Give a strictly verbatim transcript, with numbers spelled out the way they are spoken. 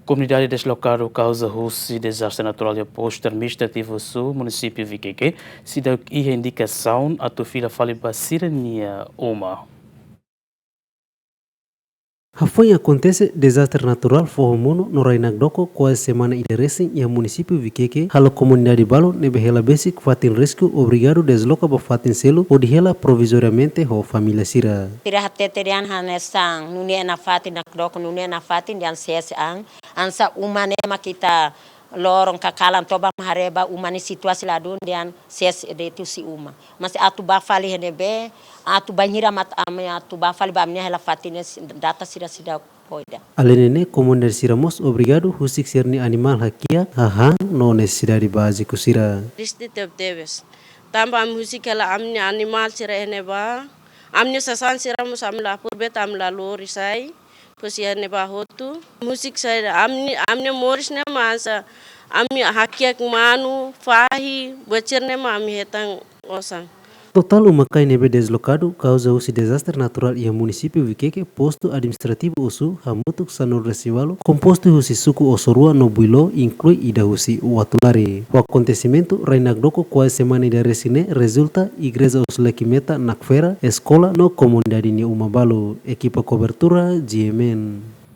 Komunidade deslokadu kauza husi dezastre naturál iha Postu Administrativu Sul, Munisípiu Vikeke, seidauk iha indikasaun atu fila fali ba sira-nia uma. Hafoin akontese dezastre naturál foho monu no rai nakdoko kuaze semana ida resin iha Munisípiu Vikeke, halo komunidade balu ne'ebé hela besik fatin risku obrigadu dezloka ba fatin seluk hodi hela provizoriamente ho família sira. Sira hatete dehan hanesan nune'e nafatin nakdoko, nune'e nafatin dehan ses an, hanesan uma ne'e mak ita loron ka kalan toba mak haree ba uma nia situasaun ladún dehan ses de'it husi uma. Mas atu bá fali iha ne'ebé, atu bainhira mak ami atu bá fali ba ami-nia hela fatin ne'e, data sira seidauk bele ida. Aleinde ne'e, komunidade sira mós obrigadu husik sira-nia animál hakiak, hahán no nesesidade báziku sira. Triste tebetebes. Tanba ami husik hela ami-nia animál sira iha ne'ebá. Ami-nia sasán sira mós ami la apur beta, ami la lori sai. Pois iha ne'ebá hotu. Husik sai ami, ami-nia moris ne'e mak hanesan ami hakiak manu, fahi, buat sira-ne'e mak ami hetan osan. Totál uma-kain ne'ebé deslokadu kauza husi dezastre naturál iha Munisípiu Vikeke, Postu Administrativu Osu, hamutuk sanulu-resin-ualu, kompostu husi suku Oso-Rua no Builo, inklui ida husi Uatulari. Ho akontesimentu rai nakdoko kuaze semana ida resin ne'e rezulta igreja Osu Leki Meta Nakfera, eskola no komunidade nia uma balu. Ekipa kobertura, G M N.